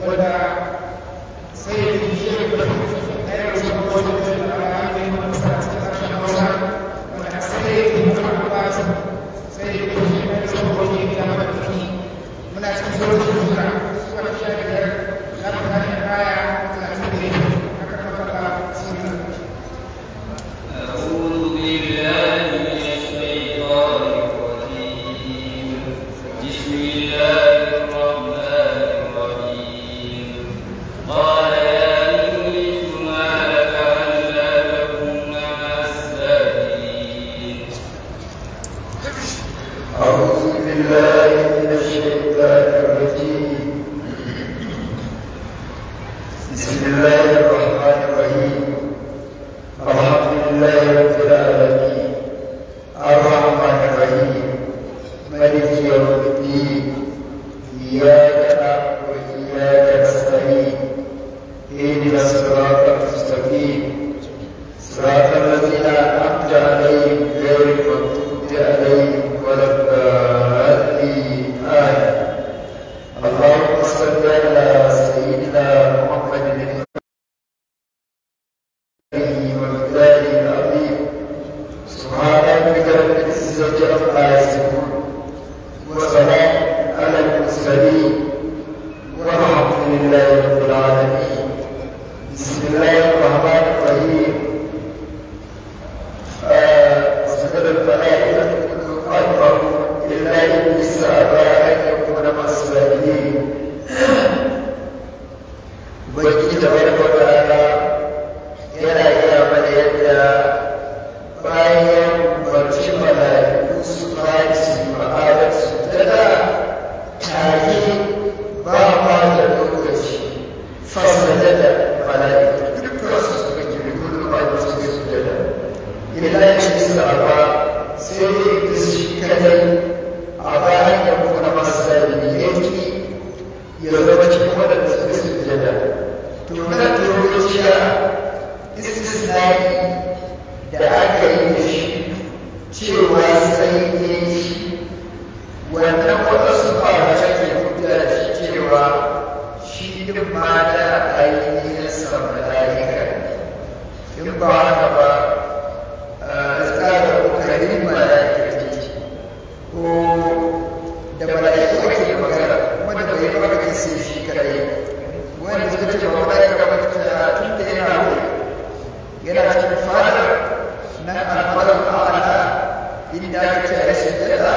Wanda sai da shi da ɗaya da wajen da aka yi masa cikin harshen Hausa, wanda sai da Muhammad Abbas sai da shi da wajen da aka yi. Muna cikin suratul Hijra, sura 15, za mu tashi aya 35. Haka kafa bismillah. أعوذ بالله من الشيطان الرجيم. بسم الله الرحمن الرحيم. قال يا إبليس ما لك ألا تكون مع الساجدين. أعوذ بالله من الشيطان الرجيم. بسم الله الرحمن الرحيم. الحمد لله رب العالمين، الرحمن الرحيم، مالك يوم الدين، إياك نعبد وإياك نستعين، اهدنا الصراط المستقيم، صراط الذين أنعمت عليهم غير المغضوب عليهم ولا الضالين، آمين. اللهم صل على سيدنا محمد ومقداره العظيم. سبحان ربك رب العزة عما يصفون، وسلام على المرسلين، والحمد لله رب العالمين. بسم الله الرحمن الرحيم. سجد الملائكة كلهم أجمعون إلا إبليس أبى أن يكون مع الساجدين. Ubangiji tabaraka wa ta'ala yana gaya mana yadda bayan umarci mala'iku su fadi su yi ma'adar sujada take ba ma da lokaci, fasajada mala'iku dukkan su suka kiri kullum a yi suka sujada illa iblis aba, sai dai iblis shi kadai a bayan ya kuma masu zalimi yake ya zama cikin waɗanda suka sujada. To na turuciya istisnai da aka yi da shi cewa sai ne shi wannan waɗansu malamai ke hujja da shi cewa shi ɗin ma da ainihin sa mala'ika ne. In ba haka ba, tsara kokarin mala'ika ce ko da mala'iku ake magana, kuma da bai magana sai shi kadai. Wanda suka ce ba mala'ika ba, ta tun da yana wuri yana cikin fadar nan almalar a'ala inda aka ce a yi sujjada,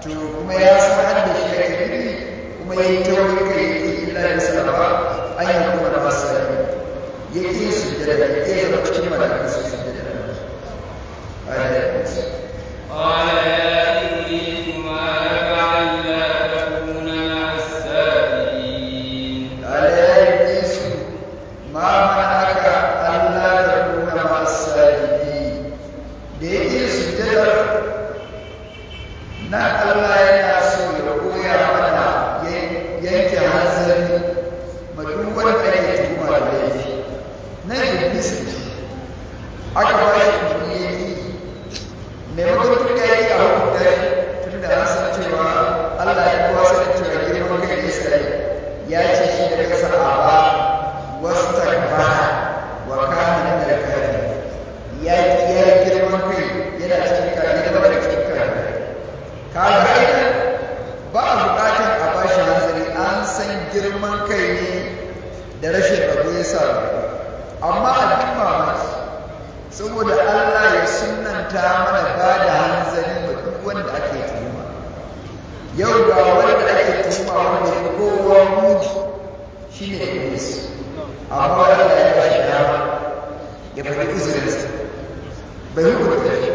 to kuma ya san har da shi ake nufi, kuma ya yi taurin kai ya ƙi illa bisa ba an yi kuma da masu sami ya ƙi sujjada, ya ƙi zama cikin mala'iku su sujjada. قال يا إبليس ما لك ألا تكون مع الساجدين. قال يا إبليس ما منعك ألا تكون مع الساجدين. Da ya ƙi sujjadar na Allah yana so ya koya mana yanke hanzari ma duk wanda ake tuhuma da laifi. Na Iblis ne aka ba shi umarni ya ƙi, maimakon tun da ya ƙi a hukunta shi, tun da an san cewa Allah ya kowa sanin cewa girman kai ne sai ya ce shi da kansa a ba wasu takbara wa kana min al-kafirin. Ya ƙi ya girman kai yana cikin kafiri, ya zama da cikin kafiri. Kaga ai ba a buƙatar a bashi hanzari, an san girman kai ne da rashin rabo ya sa. Amma abin mamaki, saboda Allah ya sunnanta mana ba da hanzari ma duk wanda ake tuhuma. Yau ga wanda ake tuhuma wanda ya fi kowa muni shi ne Iblis, amma Allah ya ba shi dama ya faɗi uzurinsa, bai hukunta shi.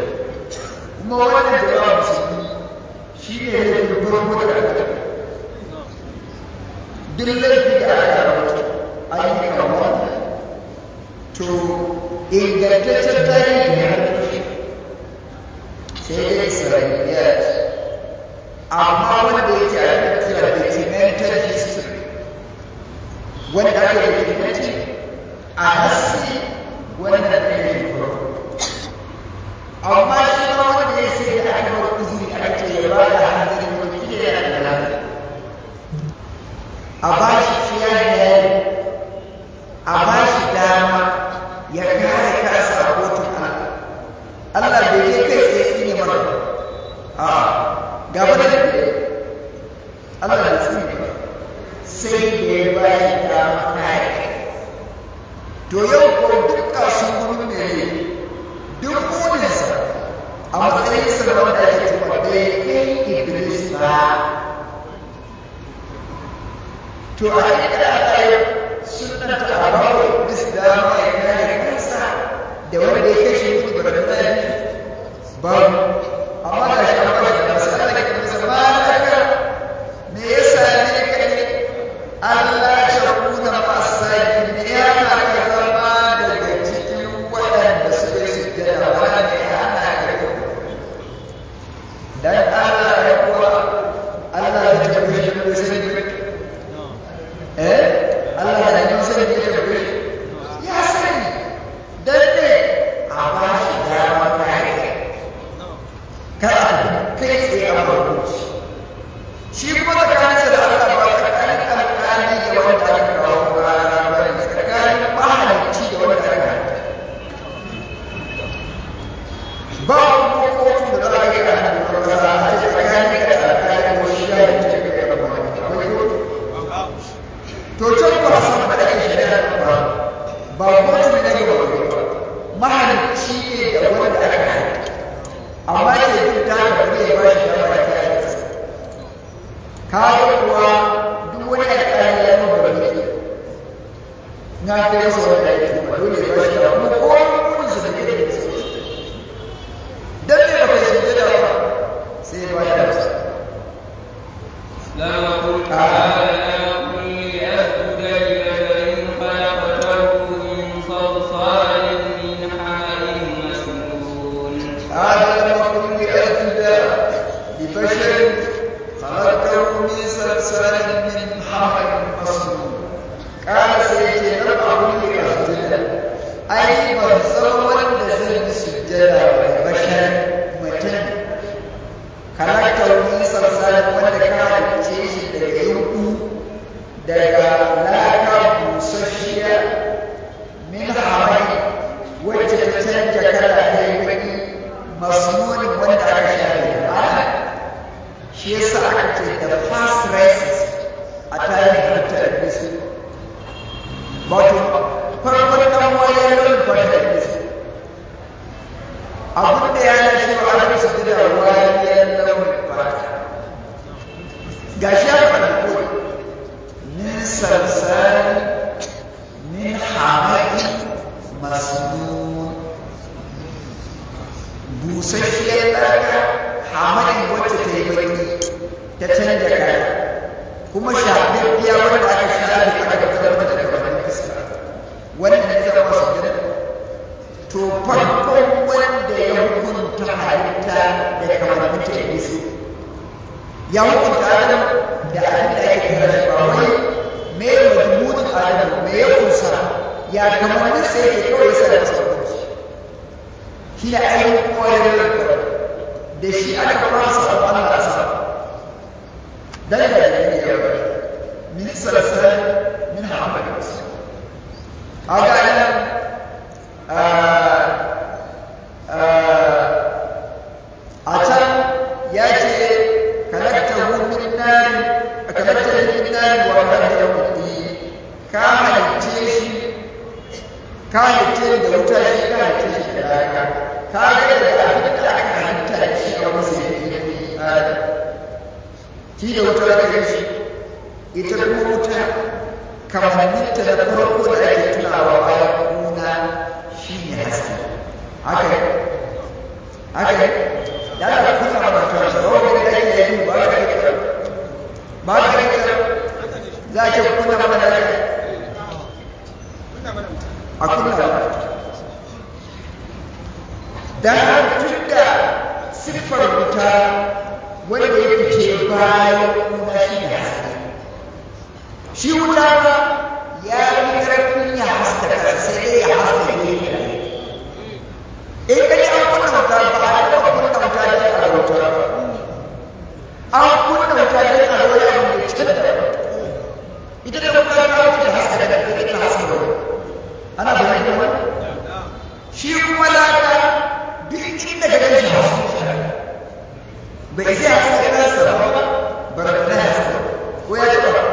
Kuma wannan da yawa musulmi shi ne laifin farko da aka taɓa. Duk laifi da aka rahoto an yi kamar to ingantaccen tarihi ne har tushe sai dai Isra'iliyat, amma wanda yake a kira documented history, wanda aka yi documented a nassi, wannan ne laifin farko. Amma shi ma wanda ya sai da aka bar uzuri aka ce ya ba da hanzari, wani kila yana da hanzari a ba shi fiye. sai da ya ba shi dama kare. To yau ko duk kasuwan gurin ne duk muninsa a matsayinsa na wanda ake cewa bai kai Iblis ba. To a inda aka yi sunanta a bawa Iblis dama ya kare kansa da wanda ya kashe mutu ba da zai babu. Amma ga shi an bashi da masu Allah ke masa malaka me ya same ka ne Allah ta kuna masaki me ya ka zama daga cikin waɗanda suka yi sujjada wanda ya hana ka dan Allah ya kuwa Allah ya tabbata shi bai sani ba. Allah ya yi sani ya tabbata shi ya sani dan ne a ba shi dama kare kai kai tsaye a barko shi kuma tsakaninsa da Allah ba tsakanin alƙali da wanda aka kawo rana ba ne tsakanin mahalicci da wanda aka halitta ba kuma kotu da za a yi a hannun kasa a ce tsakanin da alƙali ko shi ya yi ce ga kai ba akwai kotu. To can ba a san da ake shari'a ba ba kotu ne na gaba ba mahalicci ne da wanda aka halitta amma ce duk da haka ba zai ba shi dama ya kare kansa. Kaga kuwa duk wani alƙali ya nuna ba ne na kai masa wanda ya tuba dole ya ba shi dama kuma ko munin sa da ke da su dan me ba kai sujjada ba sai ya ba shi dama. لم أقل لأسجد لبشر خلقته من صلصال من حمأ مسنون. قال لم أكن لأسجد لبشر خلقته من صلصال من حمأ مسنون. قال سيدي لم أكن لأسجد أي ban san wanda zai yi sujjada wa bashar mutum kalaktar min salsalin wanda ka halicce shi daga yunƙu daga laka busasshiya min hamai wacce ta canja kala ta yi baƙi masnunin wanda aka shafe ma'ana shi yasa aka ce the first racist a tarihin halittar Iblis wato farkon ɗan wayar launin fata Iblis abin da ya lashe wa Adam su da wariyar launin fata ga shi ya faɗi ko min salsal min hamai masnun busasshiyar laka hamai wacce ta yi baki ta canja kala kuma shafaffiya wanda aka shafe aka fitar mata daga wannan fuska wannan ne zama sujjada. To farkon wanda ya hukunta halitta da kamannin ta Iblis ya hukunta Adam da abin da ake kira shi ba wai me madmunin Adam me ya kunsa ya kamannin sa yake kawai sa da masa hukunci shi ne ainihin koyar da shi aka fasa Allah a sama dan da ne ya bari min salsal min hamad kaga nan a can ya ce kalaktahu min nar kalaktahu min nar wa kalaktahu min tin ka halicce shi ka halicce da wuta shi ka halicce shi da laka ka ga da abin da aka halitta da shi a wasu yake Adam shi da wuta aka yi shi ita kuma wuta kamanninta da farko da ake tunawa bayan kuna shi ne haske haka ne haka ne da ana kuna mutum da wani da ake yi ba ka kira ba ka kira za a ce kuna mana da a kuna mana dan tun da siffar wuta wanda ya fice bayan kuna shi ne haske shi wuta ba ya fi ƙarfin ya haska kansa sai dai ya haska gefe in ka ji an kunna wuta ba a taɓa kunna wuta don a ga wuta ba an kunna wuta don a ga wani abu mai cikin da ita da wuta ta wuce ta haska da ta haska da wani ana bayan wani shi kuma laka duk inda ka gan shi haska bai zai haska kansa ba barantana haska ko ya taɓa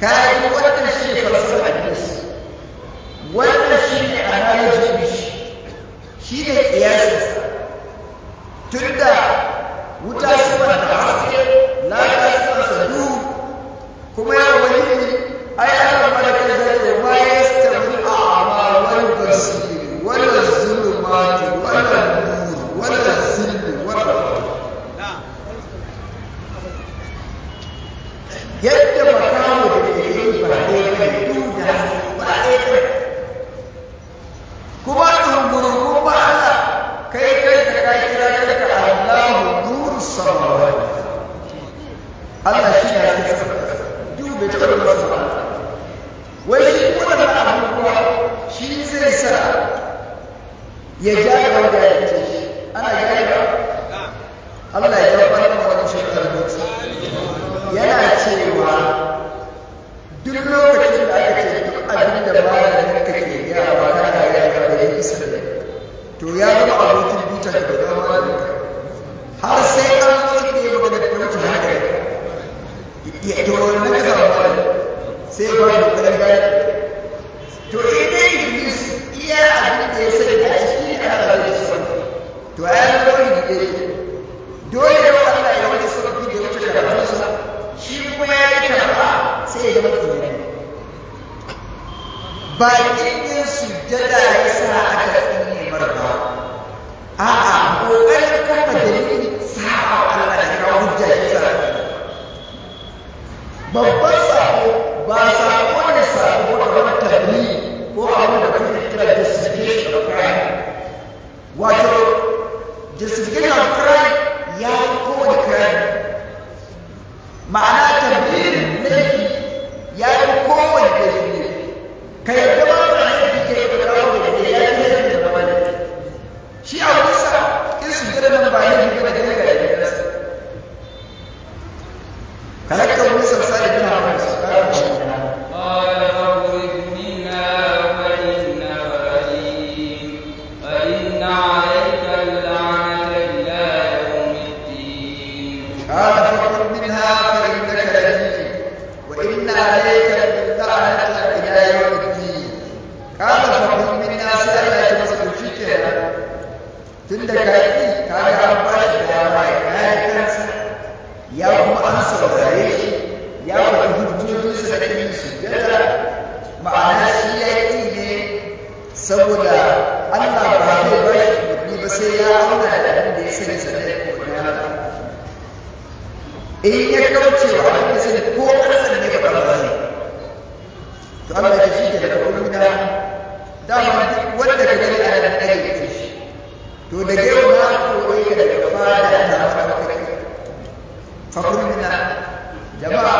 Kayan wannan shi ne falsafar Iblis, wannan shi ne analogy, shi ne kiyasinsa. Tunda wuta sifar da haske, laka sifar sa duhu, kuma ya wani ai Allah malaka zai ce ma yastawi a'ma wal basir wala zulumati wala nur wala zilli wala. Yadda makamu da ke yi ba ɗaya ba duhu da haske ba ɗaya ba, kuma ɗungurungun ba Allah kai kanka ka kira kanka Allahu nuru samawati. Allah shi ne haske sama, duhu bai taɓa masa ba. Wai shi waɗannan abubuwa shi zai sa ya ja da wanda ya ce shi ana gane ba. Allah ya ja kwanan wani shekarar mutu yana cewa duk lokacin da aka ce duk abin da malamin ka ke gaya ba kana gaya ba da ya isa da to ya zama abokin bitan ka da zama malamin ka har sai an zo inda ya magana da wuce hankali to wannan ka zama malami sai ya fara kokarin gane. To idan Iblis iya abin da ya sani a ciki ne Allah zai ci sarfi, to ya zama wani da yake dole yau Allah ya wuce sarfi da ya wuce karatunsa, shi kuma ya yi karɓa sai ya zama tsinani. Ba ƙin yin sujjada ya sa aka tsine marba, a'a ƙoƙarin kafa dalilin sa'a Allah da kawo hujja shi sa. Babban sako ba sako ne sako kamar tabliğ ko abin da kuke kira justification of crime. Wato justification of crime ya fi kowane crime. Ma'ana tabliğ laifi ya fi kowane laifi. Ka yarda ba ba laifi ka yi ka kawo da ya fi laifin da ba laifi. Shi a wurinsa in su jira nan ba laifi ba da gani ga gidansa. Kalakka wani sarsari bin Hamas. قال فاخرج منها فإنك رجيم وإن عليك اللعنة إلى يوم الدين. قال فاخرج منها فإنك رجيم وإن عليك اللعنة إلى يوم الدين. قال فاخرج منها sai Allah ya masa to shikenan, tunda ka yi ka ga an ba shi dama ya kare kansa, ya kuma an saurare shi, ya faɗi hujjojinsa da yin sujjada. Ma'ana shi ya ƙi ne saboda Allah ba zai ba shi umarni ba sai ya auna da abin da ya sani sannan ya umarni Allah. In ya kauce wa abin da ya sani ko Allah ne ba ba zai. To Allah ya shi ke da kauna dama duk wanda ka gani ana nan ɗage ya shi. To daga yau na kore ka daga fada ta maɗaukaki. Fakulmina jama'a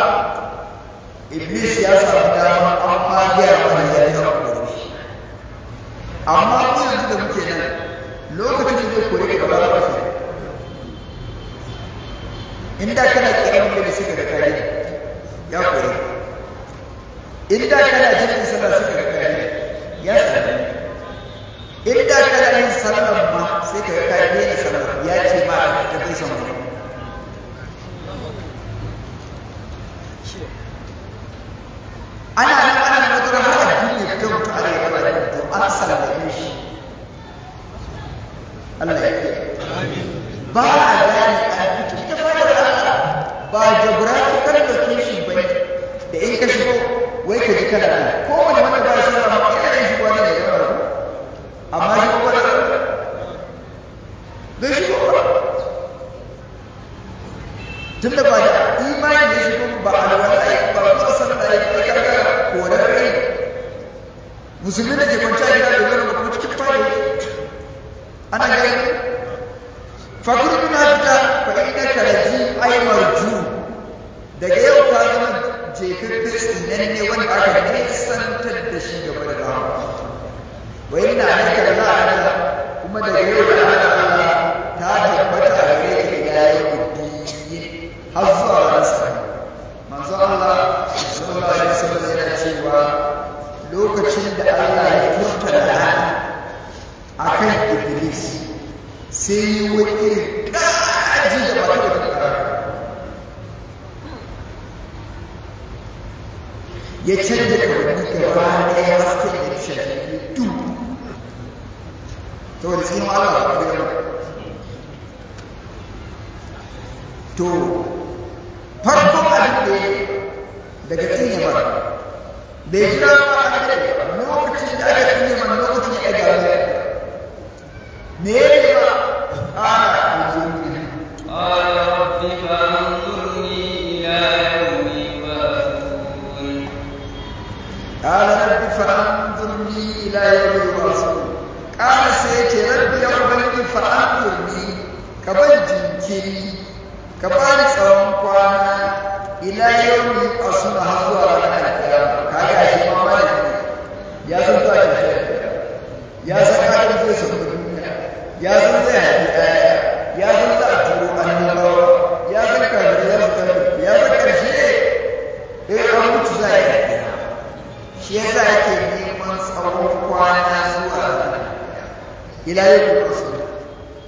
Iblis ya samu dama an ma gaya mana ya ji an kore shi. Amma mu yanzu da muke nan lokacin da zai kore ka ba ba shi. Inda kana kiran da suka ga kare ya kore. Inda kana jin sallah suka ga kare ya sallame. Inda kana yin sallah ma sai ka ga kare ne sallah ya ce ma ka kai son wani. Ana nan ana nan wata har addini ya fito mutu ana yi kawai to an sallame shi. Allah ya kiyaye. Ba a gane an fito ita fadar Allah ba geographical location ba ne da in ka shigo wai ka ji kana nan ko wani wanda ba ya sallah ma yana yin shigo nan ya gama ko amma shi ko ba bai shigo ba tunda ba da imani ya shigo ba alwala ba ba sallah ba kaga korarre musulmi da ke kwanciya gida da gano ba kuma cikin fadi ana gani fakurkun hafta fa innaka rajim ay marju daga yau ka zama jefaffe tsinanne wanda aka nisantar da shi gaba da rahama wa inna alaika la'anata kuma daga yau da Allah ta tabbata a gare ka ila yawmiddin har zuwa ranar sakamako. Manzo Allah sallallahu alaihi wasallam yana cewa lokacin da Allah ya furta la'ana akan Iblis sai yi wani irin ƙaji da ba ta da ƙara. Ya canja kamanni gaba ɗaya, hasken ya shafi duk saboda tsinin Allah ba ɗaya ba. To farkon abin da ya daga tsine ba bai jira ba, an daɗe lokacin da aka tsine ba, lokacin ya ɗaga mai me ya yi ba ƙara yanzu. قال رب فانظرني إلى يوم يبعثون. قال رب فأنظرني إلى يوم يبعثون. قال سيتي ربي يا ربي فأنظرني كبن jinkiri ka bani tsawon kwana ila yau yi asuna har zuwa ranar alkiyama. Kaga ashe ma malami ne, ya san zuwa tashi, ya san adam zai samu duniya, ya san zai haifi ɗaya, ya san za a turo annabawa, ya san kafirai za su kafirce, ya san ƙarshe in an mutu za a yi alkiyama. Shi yasa yake neman tsawon kwana zuwa ila yau asuna.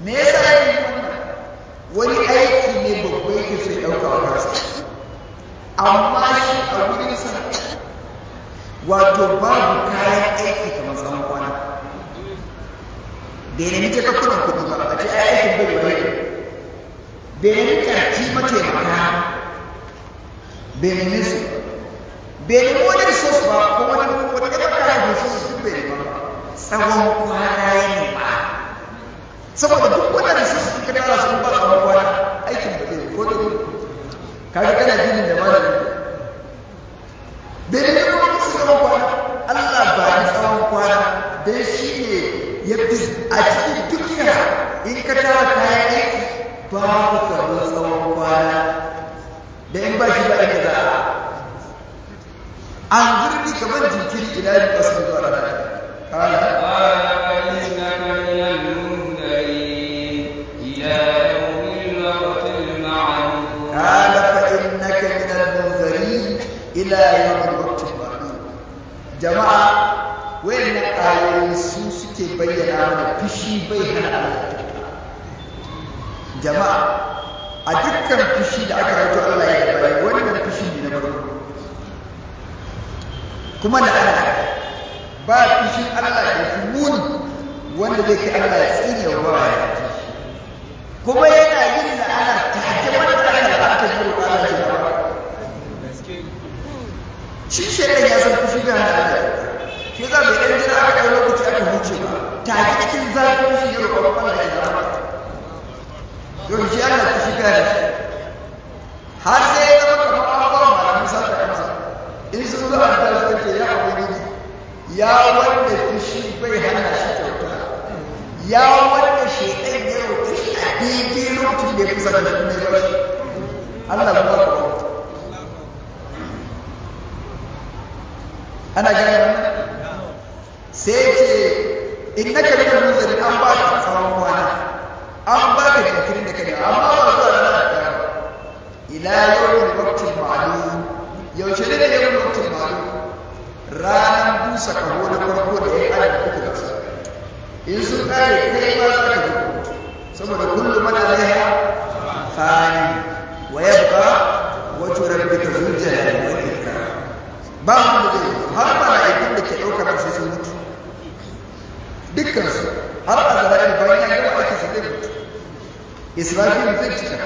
Me yasa yake neman? Wani aiki ne babba yake so ya ɗauka wa kansa, amma shi a wurinsa wato babu kayan aiki kamar tsawon kwana. Bai nemi jakakkunan kuɗi ba a ce ai aikin bai bai, bai nemi ƙarfi mataimaka, bai nemi su, bai nemi wani resource ba ko wani wani kayan resource duk bai nema ba, tsawon kwana ya nema. Saboda duk wannan resource suka tara su ba tsawon kwana, aikin ba zai ko da kaga kana ginin da malami bai nemi kuma musu tsawon kwana. Allah ba ni tsawon kwana dan shi ne ya fi a cikin dukkan in ka tara kayan aiki babu kamar tsawon kwana, da in ba shi ba inda za a an zurni kamar jinkiri ila yi basu zuwa rana kala. قال فإنك من المنذرين إلى يوم الوقت المعلوم. قال فإنك من المنذرين إلى يوم الوقت المعلوم. جماعة وين ayoyi su suke bayyana mana fushi bai hana Allah. Jama'a, a dukkan fushi da aka rawaito Allah ya bai, wannan fushi ne na farko kuma da Allah ba fushin Allah da fi muni wanda zai kai Allah ya tsine wa bawa ya ji kuma yana yin la'ana ta hake wanda aka aka yi roƙo Allah ce ba shi. Shaidan ya san fushi bai hana Allah, shi za bai ɗan jira aka ɗau lokaci aka huce ba, take cikin zafin fushi ya roƙo Allah ya zama don shi Allah fushi bai hana shi, har sai ya zama kamar an ba malamin sa ta kansa in sun zo an tashi suka ce ya ubangiji, ya wanda fushi bai hana shi kyauta, ya wanda shaidan ya roƙe shi a daidai lokacin da ya kusa da shi ne ba shi Allah ba ba ana gane wannan. Sai ce innaka min al-munzirin, an ba ka tsawon kwana, an ba ka jinkirin da ka nema, amma ba zuwa ranar kiyama ila yawmin waqtin ma'lum. Yaushe ne yawmin waqtin ma'lum? Ranar busa kaho na farko da ya adam uku da su in sun kare kai ma za ka ji, saboda kullu man alaiha fani wa yabqa wajhu rabbika dhul jalali wal ikram. Ba wanda zai yi, har mala'ikun da ke ɗaukar sai sun mutu dukkansu, har azra'il bayan ya gama aikinsa zai mutu, Israfil zai cika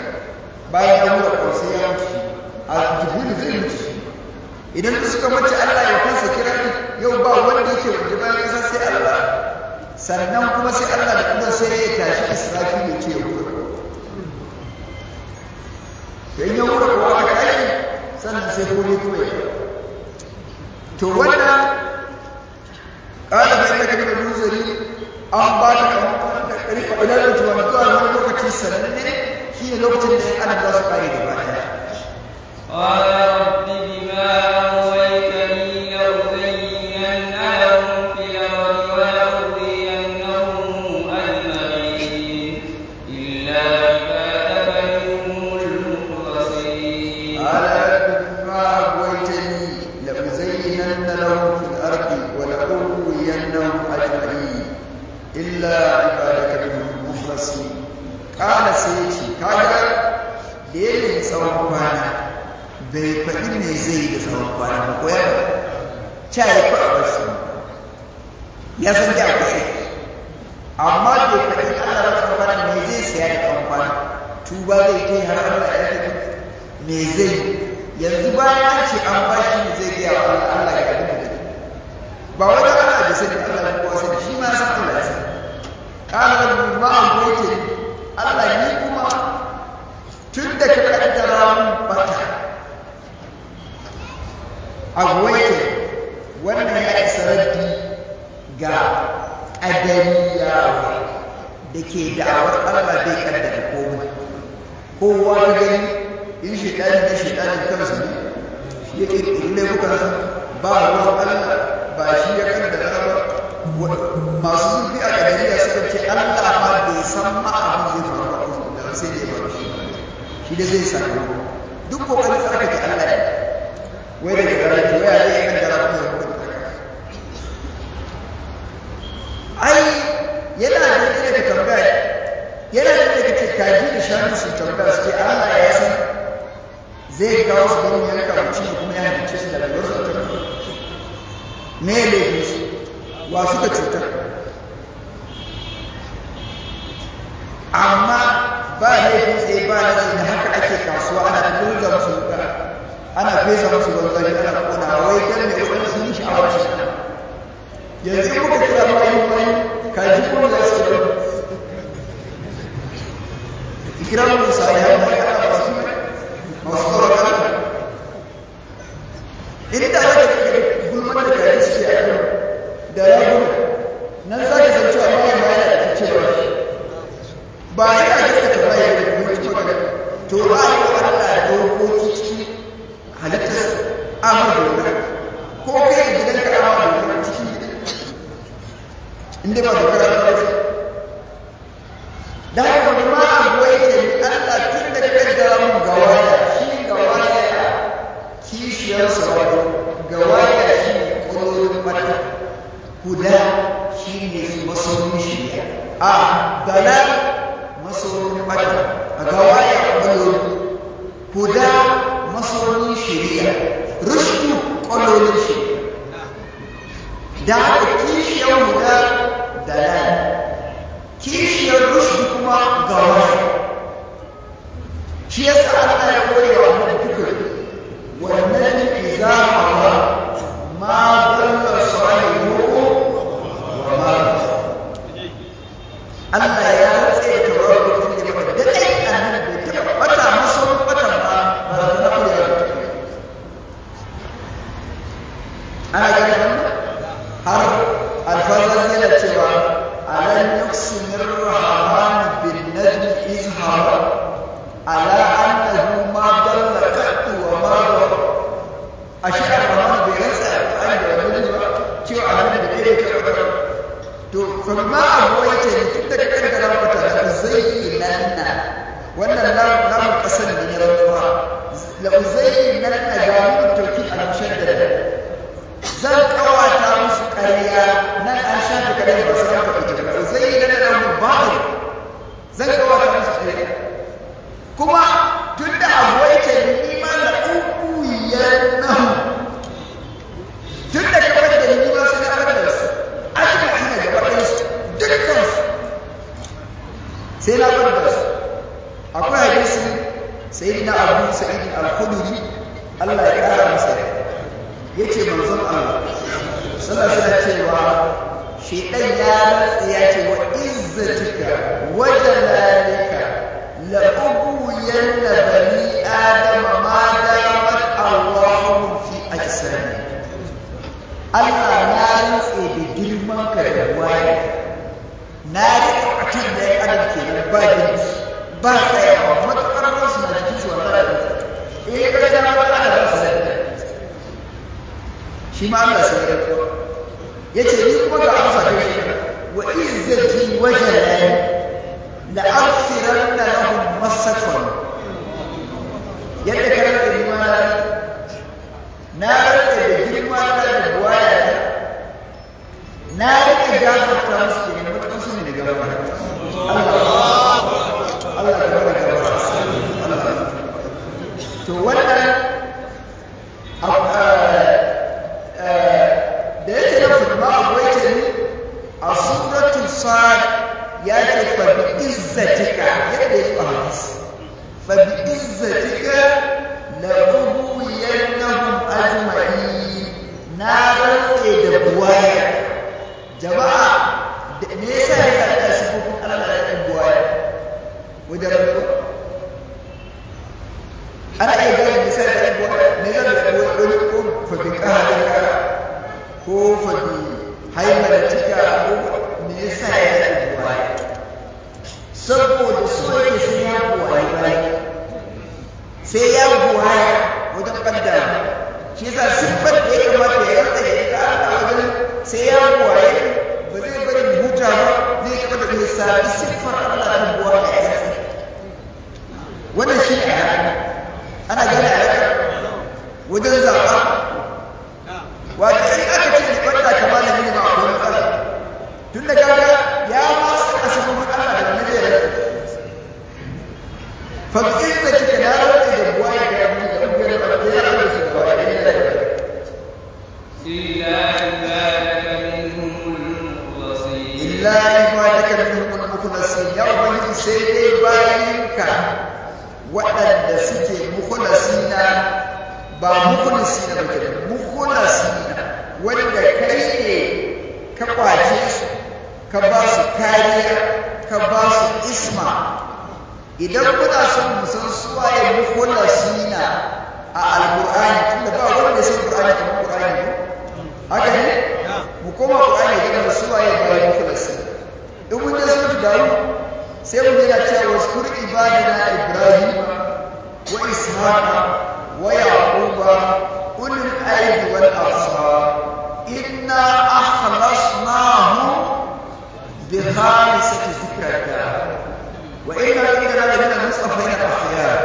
bayan ya hura ƙwai sai ya mutu, a Jibril zai mutu. Idan duk suka mace Allah ya kansa kirari, yau ba wanda yake waje bayan ƙasa sai Allah. Sannan kuma sai Allah da kuma sai ya tashi Israfil ya ce ya hura ƙwai. To in ya hura ƙwai aka tashi, sannan sai komai kuma ya faru. To wannan qala fa innaka min al-munzirin, an ba ka rika ila lokaci wani zuwa wani lokaci sananne, shine lokacin da yan adam za su kare gaba ɗaya. قال رب بما أغويتني لأزينن لهم في الأرض ولأغوينهم أجمعين إلا عبادك منهم المخلصين. قال رب بما أغويتني لأزينن لهم في الأرض ولأغوينهم أجمعين إلا عبادك منهم المخلصين. قال سيتي kaga da ya nemi tsawon kwana bai faɗi me zai yi da tsawon kwana ba ko ya faɗi? Ca ya fi a bashi ya san da akwai amma bai faɗi Allah ba ta kwana me zai saya da ɗan kwana tuba zai kai har Allah ya fi me zai yanzu bayan an ce an bashi ne zai gaya wa Allah Allah ya abin da ba wani Allah bai sani Allah ya kowa sani shi ma ya san Allah ya sani qala rabbi ma aghwaytani Allah ni kuma tun da ka kaddara mun bata aghwaytani wannan ya isa raddi ga ƙadariyawa da ke da'awar Allah bai kaddara komai kowa ka gani in shaidani ne shaidanin kansa ne shi ya ƙirƙiri laifukansa ba ruwan Allah ba shi ya kaddara ba masu zurfi a ƙadariya suka ce Allah ma bai san ma abin zai faru ba sai da ya faru shi da zai sakamako duk kokarin tsarkake Allah ne wai daga karatu waya zai kaddara kuma ya hukunta ai yana da da tambaya yana da da kace kaji da shanu su tambaya su ce Allah ya san zai kawo su don yanka mutum da kuma ya halicce su da rayuwar su ta me laifin su wa suka cutar amma ba laifin tsaye ba na tsaye da haka ake kasuwa ana lurza musu wuka ana fesa musu ruwan zafi ana kona wai dan me wadansu sun yi sha'awar shi yanzu in muka kira bayan bayan kaji ko za su kira kira mu sai ya mai ana masu masu tsoron Allah inda za ka gulman da kaji suke a kan da rago nan za ka san cewa bayan bayan da cewa ba ina gaskata bayan da gulman magana to ba yi wa Allah dokoki cikin halittarsa amma doka ko kai da gidanka amma doka cikin inda ba dokar Allah ba da haka ma abu yake Allah tun da kaddara mun gawaya shi gawaya kishiyarsa wato gawaya shi ne ƙororin mata huda shi ne masaurin shirya a dalal masaurin mata a gawaya ƙororin huda masaurin shirya rushdu ƙororin shirya da haka kishiyar huda dalal kishiyar rushdu kuma gawaya shi yasa Allah ya kore wa annabi duka wannan idza hawa ma dalla sahibu wa ma Allah ya rantse da tauraro tun da ba da dai annabi bai taɓa bata masa bata ba ba da na kore ana gane wannan har alfazan yana cewa alam yuqsimir rahman bin najmi izhara ala annahu ma dalla qattu wa ma dalla ashe ar-rahman bai rantsa alqur'ani da wannan ba cewa annabi da dai ta bata to fa ma abu yace tun daga kaddara mata la uzayyinanna wannan lamun kasan ne na rantsuwa la uzayyinanna ga mun tawkid al-mushaddada zan kawata musu ƙarya nan an shafe ƙarya ba sai an faɗi ta ba zayyana lahum batil zan kawata musu ƙarya kuma tunda abu yake ni ma la ubiyannahu tunda ka bar da ni ma sai na bar da su ajma'ina gaba ɗayan su dukkan su sai na bar da su akwai hadisi sayyidina Abu Sa'id al-Khudri Allah ya kara masa yace manzon Allah sallallahu alaihi cewa shedan ya rantsa ya ce wa izzatika wa jalalika la ubuyanna bani adama ma damat Allahu fi ajsami Allah na rantse da girman ka da waye na rika akan da ya adam ke ba girki ba tsayawa matuƙar ransu na jikin su wallahi eh ka ga ba ana ransu shi ma Allah sai ya rantsuwa yace ni kuma ga amsa ta shi wa izzati wa jalali la aghfiranna lahum masakfan yadda ka rantsa ni ma na rantsa da girma na da buwaya ta na rika gafarta musu kenan matuƙar su ne da gafara Allah Allah ta bada gafara Allah to wannan fa bi qahrika ko fa bi haimanatika ko me yasa ya zaɓi buwaya? Saboda so yake sai ya buwaye bayi, sai ya buwaya wajen ɓadda. Shi yasa siffar da ya kamata ya rantsa da ita Allah wajen sai ya buwaye ba zai bari mu huta ba, zai taɓa da bai sami siffar Allah ta buwaya ya rantsa. Wannan shi ne alaƙa. Ana gane alaƙa wajen zaɓa. Wato in aka ce ni ɓadda kamar da ni ba akwai matsala. Tun da kaga ya ma saka sifofin Allah da wannan zai rantsa. Fa bi izzatika na rantsa da buwaya da mu da mu da ya rantsa da buwaya da ya إلا عبادك منهم المخلصين. Illa ibadaka minhum al-mukhlasin, ya ubangiji sai dai bayinka waɗanda suke mukhlasina, ba mukhlasina ba kenan, mukhlasina wanda kai ne ka kwace su, ka ba su kariya, ka ba su isma. Idan muna son mu san suwaye mukhlasina a alqur'ani, tunda ba wanda ya san qur'ani kamar qur'ani ko haka ne, mu koma qur'ani da mu suwaye bayan mukhlasina. In mun je suratul Dawud sai mu yana cewa waskur ibadana Ibrahim wa Ishaqa wa Yaquba ulul aidi wal absar inna akhlasnahum bi khalisati dhikraka wa inna indana lamina al-mustafina al-akhyar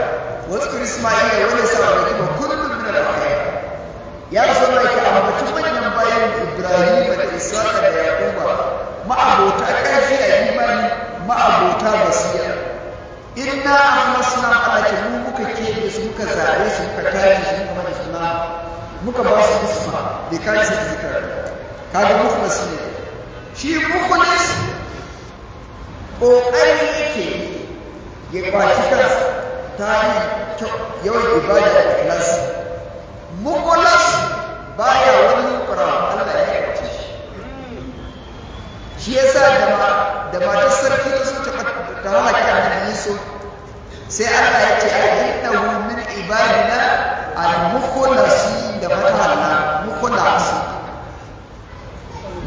واذكر اسماعيل وليس wa kullun min al-akhyar. Ya Rasulullah ka ambaci manyan bayan Ibrahim da Ishaqa da Yaquba, ma'abota ƙarfi a imani, ma'abota basira. Inna akhlasna, Allah ce mu muka keɓe su, muka zaɓe su, muka tace su, muka mana suna, muka ba su isma bi kai sai zikra. Kaga mukhlas ne shi. Mukhlas kokari yake ya kwaci kansa ta hanyar yawan ibada da ikhlas. Mukhlas baya wani yunkura, Allah ya kwace shi. Shi yasa da matar sarki ta so ta halaka annabi Yusuf, sai Allah ya ce ai innahu min ibadina al-mukhlasin, da fatahalla mukhlasin,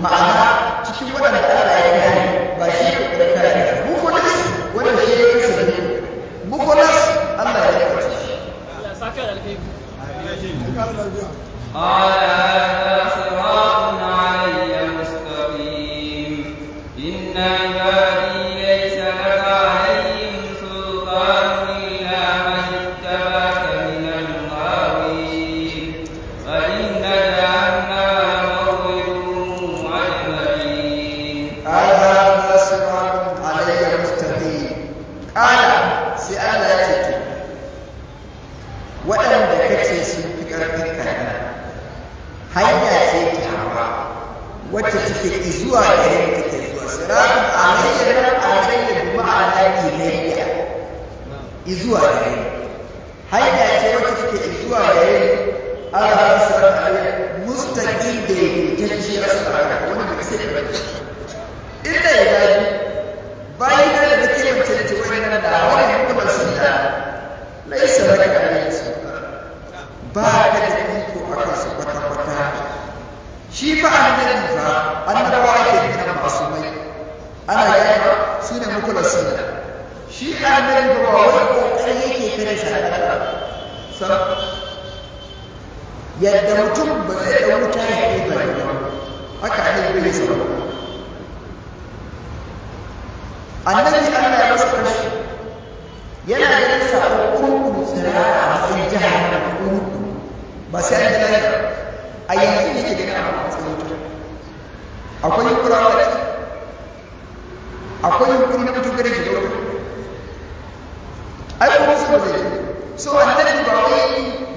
ma'ana cikin waɗanda Allah ya kare, ba shi ne kare mukhlas, wanda shi ya kasa ne mukhlas, Allah ya kwace shi. قال هذا صراط علي مستقيم إن عبادي ليس لك عليهم سلطان إلا من اتبعك من الغاوين وإن جهنم لموعدهم أجمعين. قال هذا صراط علي مستقيم. قال sai Allah ya ce to waɗanda kace sun fi ƙarfin kana hanya ce tawa wacce take zuwa gare ni, take zuwa siratun alayya nan, alayya bi ma'ana ilayya, izuwa gare ni, hanya ce wacce take zuwa gare ni. Allah ya siratun alayya mustaqim, daidaitacciyar sirata wanda bai sai ba. Inda ya gani bayan da nake mace ce wannan da wani kuma sunna laisa laka alayhi sultan, ba ka da iko akan su kwata kwata. Shi fa annabi fa annabawa ake kira masumai, ana gane su ne mukulasina. Shi annabi ba wai kokari yake kare sa sam yadda mutum ba zai ɗau wuta ya kai ba, haka annabi bai sa ba. Annabi Allah ya masa kashi yana ganin sabon kurkuru tsira a matsayin jahannama kurkuru, ba sai an gina a yanzu ne ke ganin a matsayin wuta. Akwai yunkurawa a ciki, akwai yunkuri na mutum gare shi da wuta, ai kuma su ba zai ji so. Annabi ba wai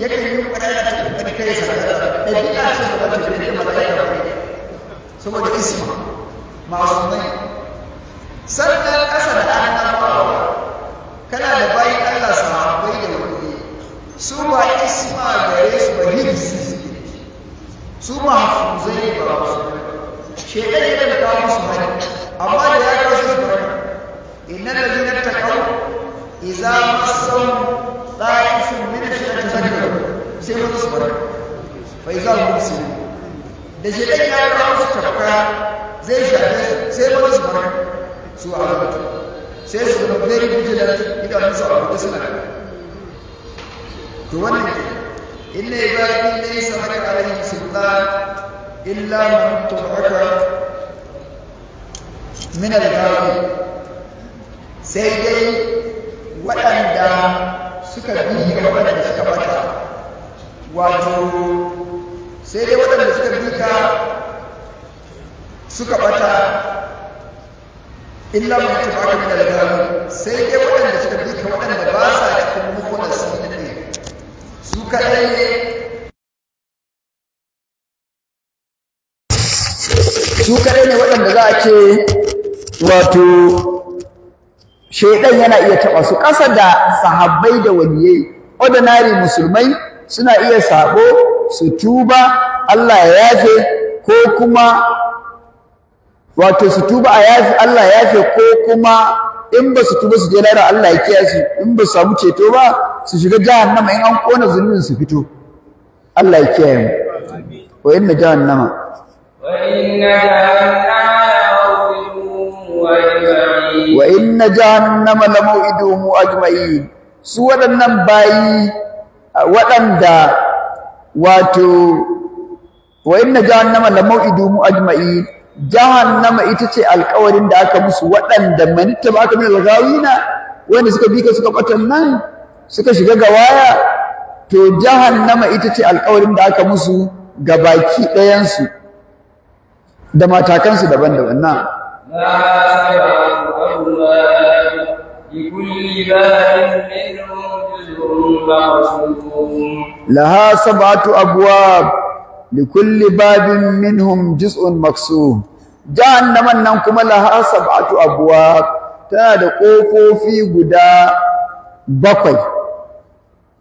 yakan yi yunkura yana ta kokari kai sa ɗabi'a ce da ba ta bi da mala'ika ba, saboda isma masumai. Sannan ƙasa da annabawa kana da bayin Allah sahabbai da wani, su ba isma gare su ba, hibsi suke, su mahfuzai ba su shedan yana kawo musu hari, amma da ya kawo su bari. Innal ladina taqaw idza massahum ta'ifun min ash-shaytani tadhakkaru, sai mun su bari. fa iza hum mubsirun. Da shedan ya kawo su tafka zai shafe su, sai ba su farka su azabtu, sai su zama very vigilant, idanun su abu da suna. To wannan ke inna ibadi laysa laka alaihim sultan illa man tabi'aka min al-ghawi. Sai dai waɗanda suka bi ka, waɗanda suka bata, wato sai dai waɗanda suka bi ka suka bata, illa man tabi'aka min al-ghawi, sai dai waɗanda suka bi ka waɗanda ba sa cikin mukhlasin ne, su kaɗai ne. Su kaɗai ne waɗanda za a ce wato shaidan yana iya taɓa su. Ƙasa da sahabbai da waliyai, ordinary musulmai suna iya sabo su tuba Allah ya yafe, ko kuma wato su tuba a yafe Allah ya yafe, ko kuma in ba su tuba su je lahira Allah ya kiyaye su, in ba su samu ceto ba su shiga jahannama, in an kona zunubin su fito. Allah ya kiyaye mu. Wa inna jahannama وإن wa inna جهنم لموعدهم أجمعين. Jahannama lamau'iduhum ajma'in. Su waɗannan bayi waɗanda wato wa inna jahannama lamau'iduhum ajma'in, jahannama ita ce alƙawarin da aka musu waɗanda manitta ba aka min alghawina, wanda suka bi ka suka batan nan suka shiga gawaya, to jahannama ita ce alƙawarin da aka musu gabaki ɗayansu da matakansu daban-daban. Na لها سبعة أبواب لكل باب منهم جزء مقسوم. Laha sab'atu abwab likulli babin minhum juz'un maksum. Jahannaman nan kuma laha sab'atu abwab, tana da ƙofofi guda 7.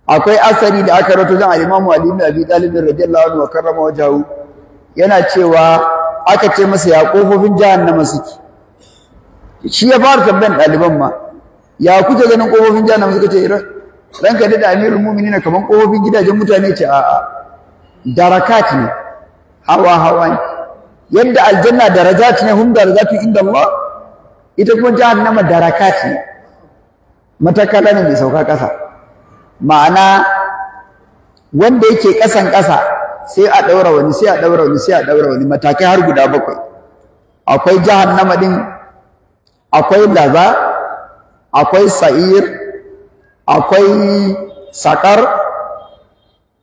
Akwai asari da aka rawaito jan al-Imam Ali ibn Abi Talib radiyallahu anhu wa karrama wajhahu, yana cewa aka ce masa ya ƙofofin jahannama suke. Shi ya fara tambayan ɗaliban ma, ya kuke ganin ƙofofin jahannama? Suka ce ranka da amirul mu'minin kaman ƙofofin gidajen mutane. Ce a'a, darakat ne, hawa hawa ne. Yadda aljanna darajat ne, hum darajatu inda Allah, ita kuma jahannama darakat ne, matakala ne mai sauka ƙasa. Ma'ana wanda yake ƙasan ƙasa sai a ɗaura wani, sai a ɗaura wani, sai a ɗaura wani, matakai har guda 7. Akwai jahannama ɗin, akwai laza, akwai sa'ir, akwai saƙar,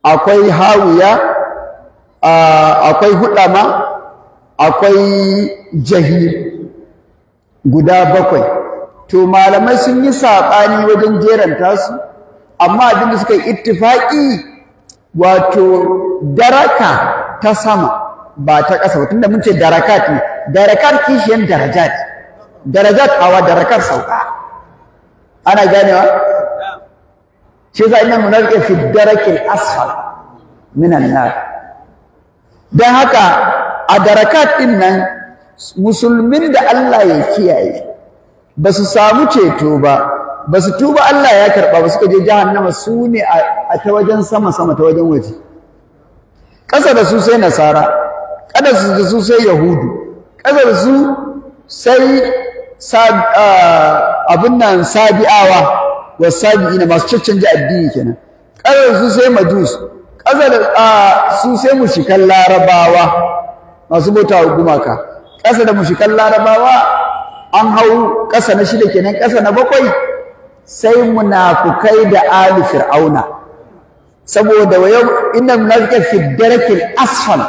akwai hawiya, akwai hudama, akwai jahil, guda 7. To malamai sun yi saɓani wajen jeranta su, amma abin da suka yi ittifaƙi wato daraka ta sama ba ta ƙasa ba, tunda mun ce darakat ne, darakat kishiyan darajat, darajat hawa, darakar sauka. Ana ganewa? Shi yasa innal munafiqina fi darakil asfal minan nar. Dan haka a darakat din nan musulmin da Allah ya kiyaye ba su samu ceto ba, ba su tuba Allah ya karɓa ba, suka je jahannama, su ne a ta wajen sama-sama, ta wajen waje. Ƙasa da su sai nasara, ƙasa da su sai yahudu, ƙasa da su sai abin nan sabi'awa wa sabi'ina masu caccanja addini kenan, ƙasa da su sai majus, ƙasa da su sai mushikan larabawa masu bauta wa gumaka, ƙasa da mushikan larabawa an hau ƙasa na 6 kenan, ƙasa na 7 sai munafukai da ali fir'auna. Saboda wa yau innal munafiqina fi darakil asfal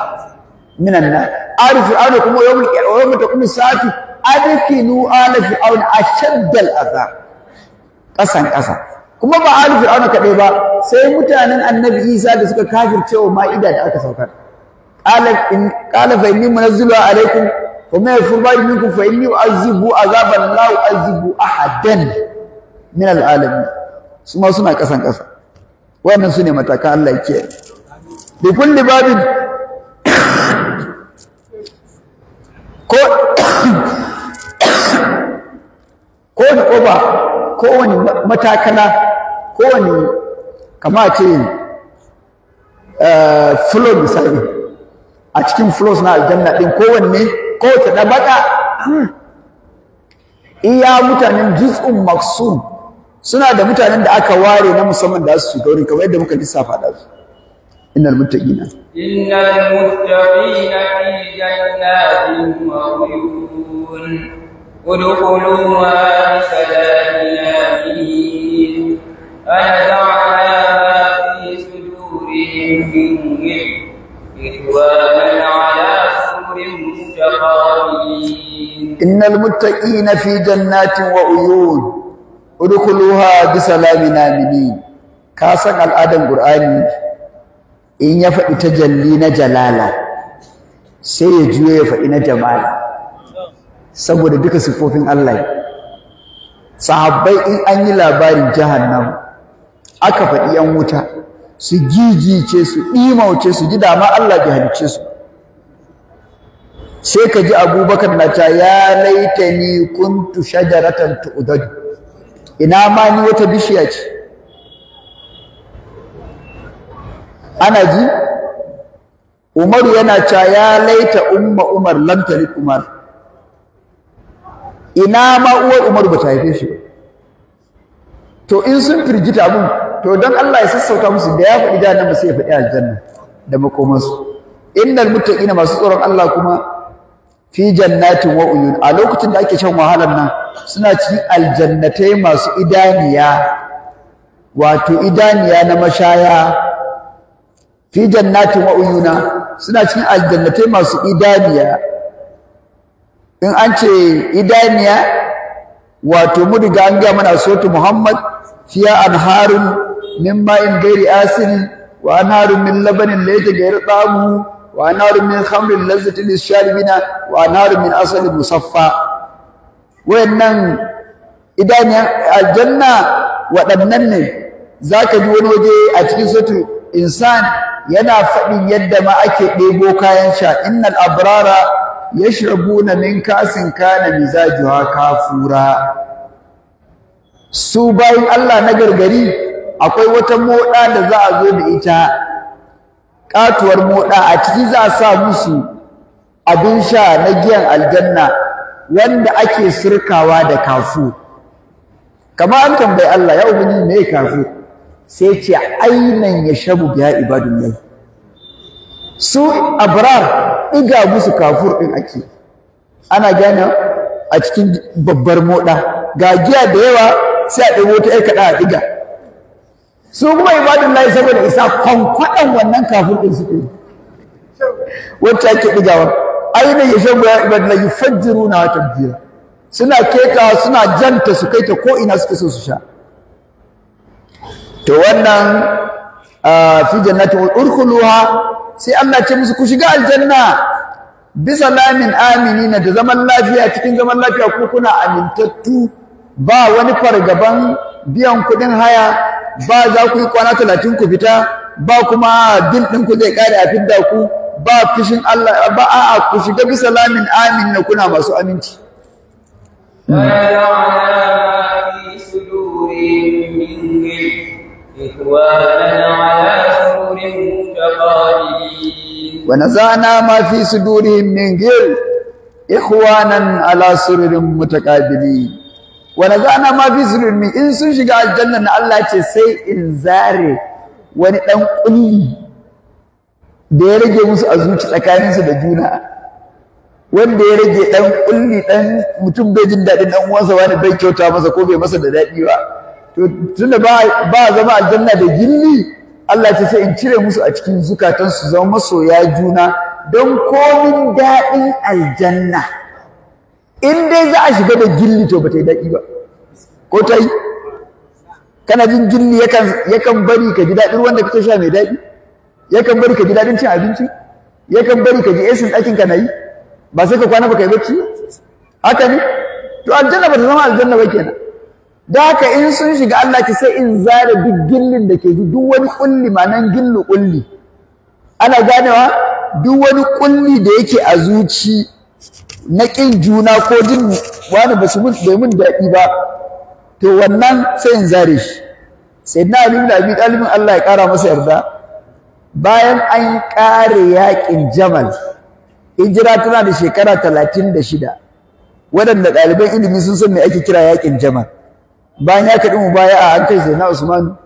minan nar. Ali fir'auna kuma yawm taqumu sa'atu adkhilu ala fir'auna ashadda al'azab, ƙasan ƙasa. Kuma ba ali fir'auna kaɗai ba, sai mutanen annabi Isa da suka kafirce wa ma'ida da aka saukar. Qala fa inni munazziluha alaykum wa man yakfur ba'di minkum fa inni u'azzibu azaban la u'azzibu ahadan min al'alamin. Su ma suna ƙasan ƙasa. Wannan su ne matakan Allah ya kiyaye. Bi kulli babin ko kowane ƙofa, kowane matakala, kowane kama ce floor misali a cikin floors na aljanna din kowanne kowace ɗabaka iya mutanen juz'un maksum suna da mutanen da aka ware na musamman da su shiga wurin kamar yadda muka lissafa da su. Innal muttaqina innal muttaqina fi jannatin wa uyun udkhuluha bisalamin amin anza'na ma fi sudurihim min ghil ikhwanan ala sururin mutaqabilin. Innal muttaqina fi jannatin wa uyun udkhuluha bisalamin aminin. Ka san al'adan Qur'ani in ya faɗi tajalli na jalala sai ya juye ya faɗi na jamala, saboda duka siffofin Allah. Sahabbai in an yi labarin jahannam aka faɗi yan wuta su gigice su ɗimauce su ji dama Allah bai halicce su. Sai ka ji Abubakar na ta ya laitani kuntu shajaratan tu'dad, ina ma ni wata bishiya ce. Ana ji Umaru yana cewa ya laita umma Umar lam talid Umar, ina ma uwar Umaru bata haife shi ba. To in sun firgita abun to don Allah ya sassauta musu da ya faɗi jahannama sai ya faɗi aljanna da makomansu. Innal muttaqina masu tsoron Allah kuma fi jannatin wa uyun, a lokacin da ake shan wahalar nan suna cikin aljannatai masu idaniya, wato idaniya na mashaya. Fi jannatin wa uyuna suna cikin aljannatai masu idaniya. In an ce idaniya wato mu riga an ga mana sotu Muhammad fiya anharun min ma'in ghairi asin wa anharun min labanin laysa ghairu ta'amuhu wa anharun min khamrin lazzatin lisharibina wa anharun min asalin musaffa. Wayannan idaniyan aljanna waɗannan ne zaka ji wani waje a cikin sotu insan yana faɗin yadda ma ake ɗebo kayan sha. Innal abrara yashrabuna min kasin kana mizajuha kafura. Su bayin Allah na gargari akwai wata moɗa da za a zo da ita, katuwar moɗa, a ciki za a sa musu abin sha na giyan aljanna wanda ake sirkawa da kafu. Kamar an tambayi Allah ya ubangiji me kafu, sai ce ainan ya shabu biya ibadullahi. Su abrar ɗiga musu kafur ɗin ake, ana gane a cikin babbar moɗa ga giya da yawa sai a ɗago ta kaɗa a ɗiga. Su kuma ibadullahi saboda isa kwankwaɗan wannan kafur ɗin suke wacce ake ɗigawa. Ainan ya shabu biya ibadullahi yufajjiruna wa tabjira, suna ketawa suna janta su kai ta ko ina suke so su sha. To wannan fi jannatin udkhuluha, sai Allah ce musu ku shiga aljanna bi salamin aminina, da zaman lafiya, cikin zaman lafiya ku kuna amintattu, ba wani fargaban biyan kuɗin haya, ba za ku yi kwana 30 ku fita, ba kuma bil ɗin ku zai ƙare a fidda ku, ba fishin Allah ba, a'a ku shiga bi salamin aminina kuna masu aminci. ونزعنا ما في صدورهم من غل إخوانا على سرر متقابلين. ونزعنا ما في صدورهم من in sun shiga aljanna na Allah ce sai in zare wani dan kulli da ya rage musu a zuci tsakaninsu da juna, wanda ya rage dan kulli dan mutum bai jin daɗin dan uwansa, wani bai kyauta masa ko bai masa da daɗi ba. To tunda ba zama aljanna da gilli, Allah ce sai in cire musu a cikin zukatansu zama masoya juna, don komin daɗin aljanna in dai za a shiga da gilli to ba ta yi daɗi ba. Ko ta yi? Kana jin gilli yakan bari ka ji daɗin ruwan da kake sha mai daɗi, yakan bari ka ji daɗin cin abinci, yakan bari ka ji esin ɗakin ka na yi, ba sai ka kwana ba ka yi bacci. Haka ne? To aljanna ba ta zama aljanna ba kenan. Da haka in sun shiga Allah ce sai in zare duk gillin da ke duk wani kulli, ma'anan gillu kulli, ana ganewa, duk wani kulli da yake a zuci na ƙin juna ko jin wani ba su mun bai mun daɗi ba, to wannan sai in zare shi. Sayyidina Ali ibn Abi Talib Allah ya ƙara masa yarda, Bayan an ƙare yaƙin Jamal, hijira tana da shekara 36. Waɗanda ɗaliban ilimi sun san me ake kira yaƙin Jamal. Bayan ya kaɗi mubaya'a an kai Sayyidina Usman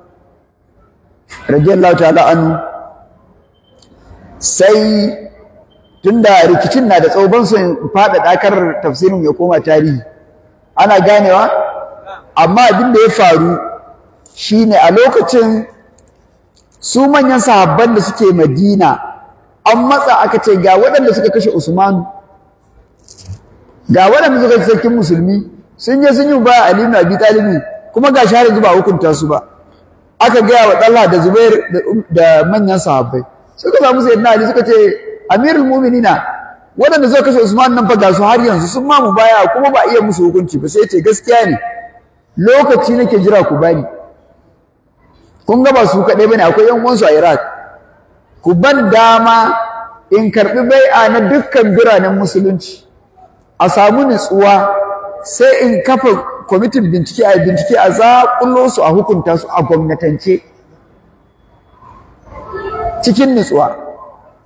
radiyallahu ta'ala anhu, sai tunda rikicin na da tsawo ban son faɗaɗa kar tafsirin ya koma tarihi, ana ganewa. Amma abin da ya faru shine a lokacin su manyan sahabban da suke Madina an matsa aka ce ga waɗanda suka kashe Usman, ga waɗanda suka kashe sarkin musulmi, sun je sun yi ba Ali ibn Abi Talib, kuma ga shi har yanzu ba hukunta su ba. Aka gaya wa Talha da Zubair da manyan sahabbai, suka samu Sayyidina Ali suka ce Amirul Mu'minina, waɗanda suka kashe Usman nan fa ga su har yanzu sun ma mu baya kuma ba iya musu hukunci ba. Sai ce gaskiya ne, lokaci nake jira ku bani. Kun ga ba su kaɗai bane, akwai yan uwansu a Iraq. Ku ban dama in karɓi bai'a na dukkan biranen musulunci, a samu nutsuwa, sai in kafa kwamitin bincike, a bincike a zaƙulo su a hukunta su a gwamnatance cikin nutsuwa.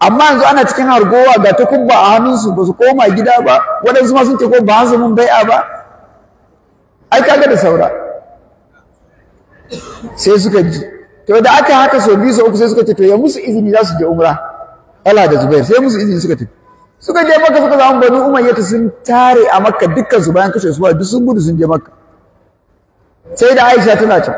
Amma yanzu ana cikin hargowa, ga takubba a hannunsu, ba su koma gida ba, waɗansu ma sun ce ko ba su mun bai'a ba, ai kaga da saura. Sai suka ji to da aka haka so biyu so uku, sai suka ce to ya musu izini za su je umra, Allah da Zubair sai musu izini suka tafi. Suka je Makka, suka samu Banu Umayya sun tare a Makka dukkan su bayan kashe su ba, duk sun gudu sun je Makka. Sai da Aisha tana can,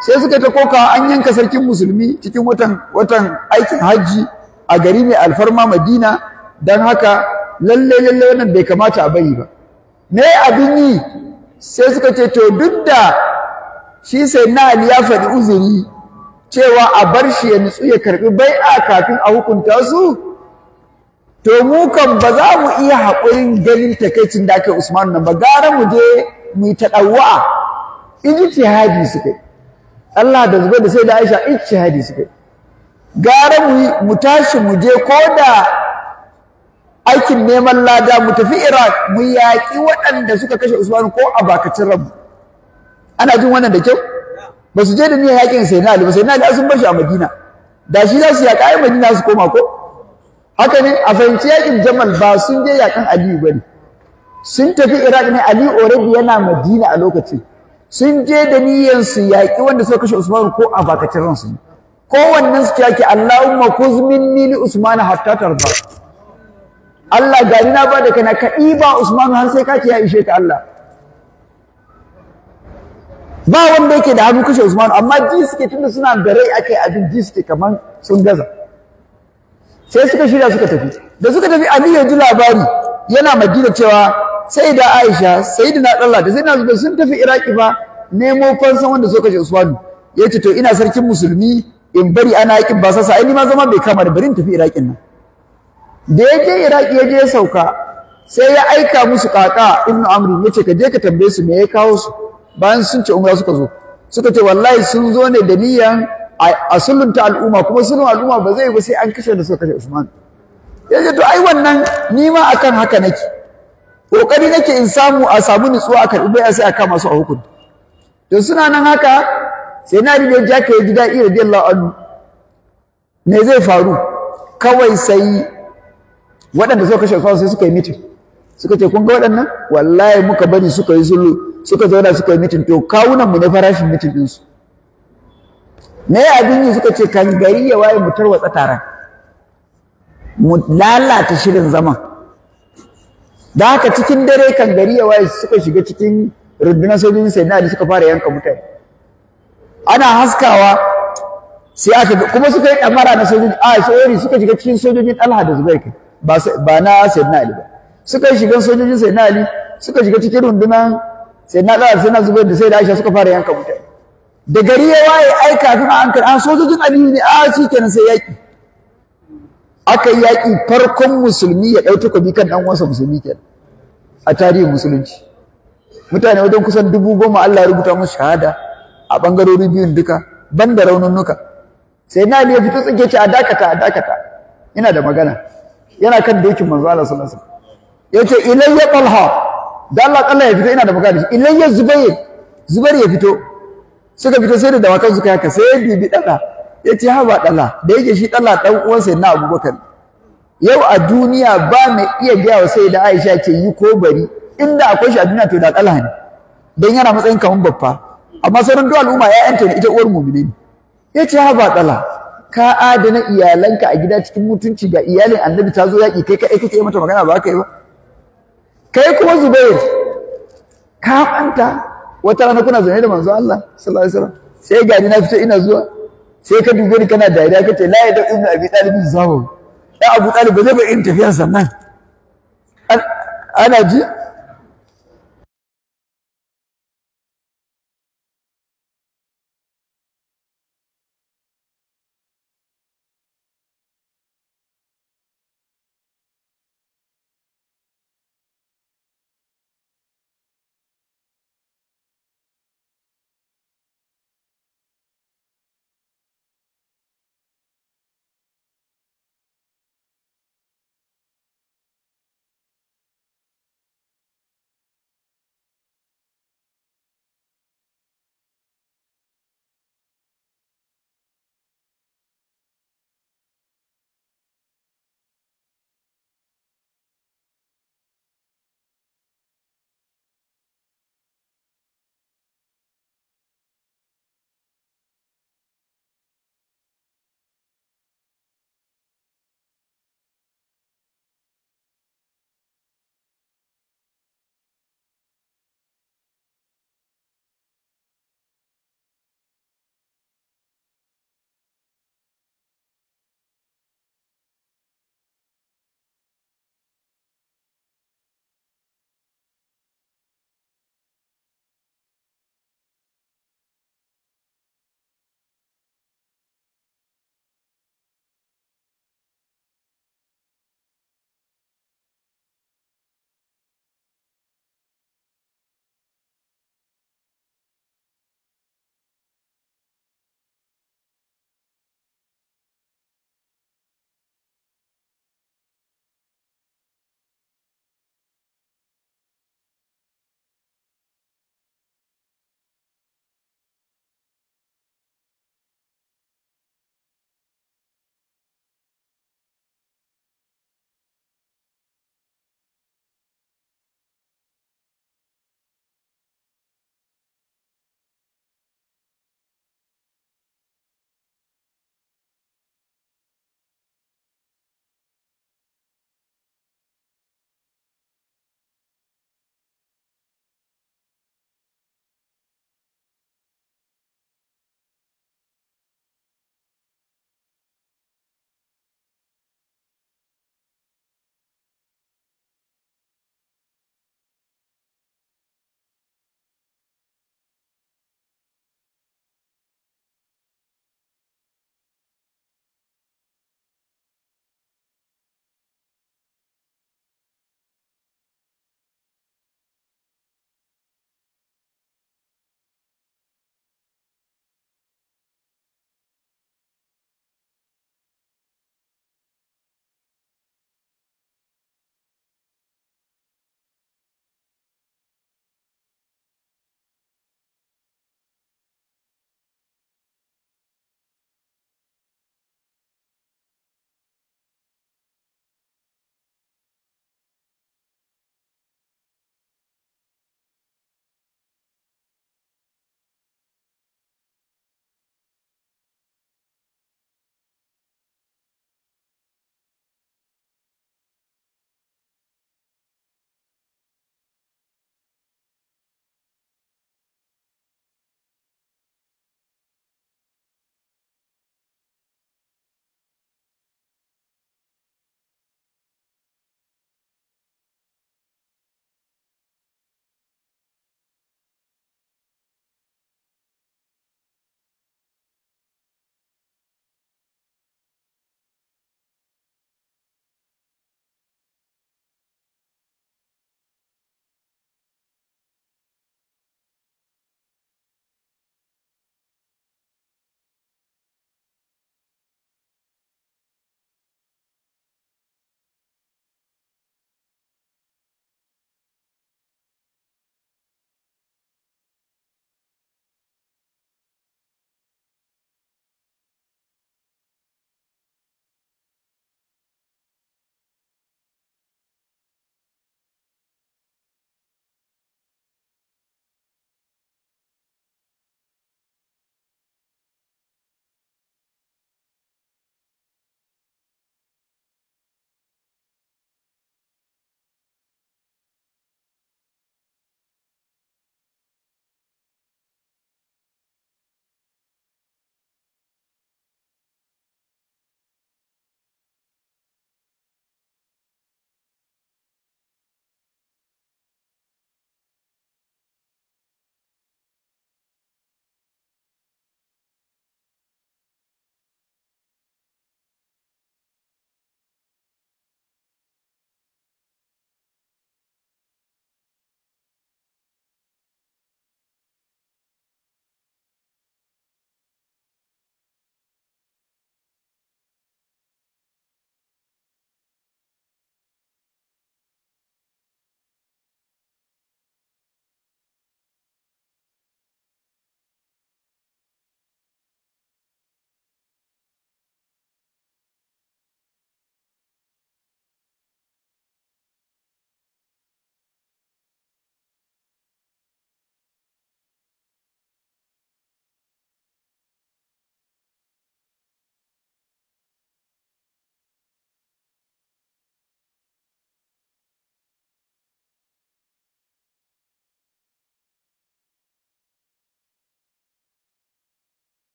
sai suka ta koka an yanka sarkin musulmi cikin watan aikin hajji a gari mai alfarma Madina, dan haka lalle lalle wannan bai kamata a bari ba. Me abin yi? Sai suka ce to duk da shi sai na Ali ya faɗi uzuri cewa a bar shi ya nutsu ya karɓi bai'a kafin a hukunta su, to mu kan ba za mu iya haƙurin ganin takaicin da aka yi Usman nan ba, gara mu je mu yi taɗawwa. Ijtihadi suka yi, Allah da Zubair da sai da Aisha ijtihadi suka yi, gara mu tashi mu je ko da aikin neman lada, mu tafi Iraq mu yaƙi waɗanda suka kashe Usman ko a bakacin rabu. Ana jin wannan da kyau? Ba su je da niyyar yaƙin Sayyidina Ali ba, Sayyidina Ali sun bar shi a Madina, da shi za su yaƙa ai Madina su koma ko? Haka ne, a fahimci yaƙin Jamal ba sun je yaƙin Aliyu ba ne, sun tafi Iraq ne, Ali already yana Madina a lokacin. Sun je da niyyar su yaƙi wanda suka kashe Usman ko a bakacin ransu ne. Kowannen su yake Allahumma kuz minni li Usman hatta tarda. Allah gani na bada kana ka ɗiba Usman har sai ka ce ya ishe ka Allah. Ba wanda yake da hannu kashe Usman, amma ji suke tunda suna da rai akai abin, ji suke kaman sun gaza. Sai suka shirya suka tafi. Da suka tafi, Ali ya ji labari yana Madina cewa sai da Aisha, Sayyidina Talha da Sayyidina Zubair sun tafi Iraki fa nemo fansan wanda suka kashe Usman. Yace to ina sarkin musulmi in bari ana yakin ba sasa, ai ni ma zama bai kama da bari in tafi Irakin nan. Da ya je Iraki ya je ya sauka, sai ya aika musu kaka Ibn Amr, yace ka je ka tambaye su me ya kawo su bayan sun ce umra suka zo. Suka ce wallahi sun zo ne da niyan a sulhunta al'umma, kuma sulhun al'umma ba zai ba sai an kashe da suka kashe Usman. Yace to ai wannan ni ma akan haka nake, kokari nake in samu a samu nutsuwa a karɓi bai sai a kama su a hukunta. To suna nan haka, sai na da jaka ya ji daɗi radiyallahu anhu. Me zai faru? Kawai sai waɗanda suka kashe Usman sai suka yi mitin, suka ce kun ga waɗannan wallahi muka bari suka yi sulhu, suka zauna suka yi mitin, to kawunan mu ne farashin mitin ɗinsu. Me abin yi? Suka ce kan gari ya waye mu tarwatsa taron, mu lalata shirin zaman. Da haka cikin dare kan gari ya waye suka shiga cikin rundunar sojojin Sayyidina Ali suka fara yanka mutane. Ana haskawa sai aka kuma suka yi ɗamara na sojoji, a sorry, suka shiga cikin sojojin Talha da Zubair kai, ba na Sayyidina Ali ba. Suka shiga sojojin Sayyidina Ali, suka shiga cikin rundunar Sayyidina Talha, Sayyidina Zubair da Sayyida Aisha suka fara yanka mutane. Da gari ya waye ai kafin an kar an sojojin Aliyu ne, a shikenan sai yaki. Aka yi yaki, farkon musulmi ya ɗau takobi kan ɗan uwansa musulmi kenan a tarihin musulunci. Mutane wajen kusan 10,000 Allah ya rubuta musu shahada a ɓangarori biyun duka, ban da raununnuka. Sai na Ali ya fito tsake ce a dakata, a dakata, ina da magana. Yana kan dokin manzo Allah sallallahu alaihi wasallam. Yace ilayya Talha, da Allah Allah ya fito ina da magana. Ilayya Zubair, Zubair ya fito. Suka fito sai da dawakan suka haka, sai ya bibi dada. Ya ce haba ɗala, da yake shi ɗala ɗan uwan sai na Abubakar. Yau a duniya ba mai iya gaya wa sai da Aisha ce yi ko bari, inda akwai shi a duniya to da ɗala ne. Don yana matsayin kamar babba. Amma sauran duk al'umma ‘ya'yanta ne, ita uwar mumine ne. Ya ce haba ɗala, ka adana iyalanka a gida cikin mutunci, ga iyalin annabi ta zo yaƙi, kai kaɗai kake mata magana ba ka yi ba. Kai kuma Zubair, ka manta wata rana kuna zaune da manzo Allah sallallahu alaihi wasallam, sai gani na fito ina zuwa, sai ka dube ni kana dariya kace la ya da ibnu abi talib zawo dan Abu Talib ba zai bar irin tafiyar sannan ana ji.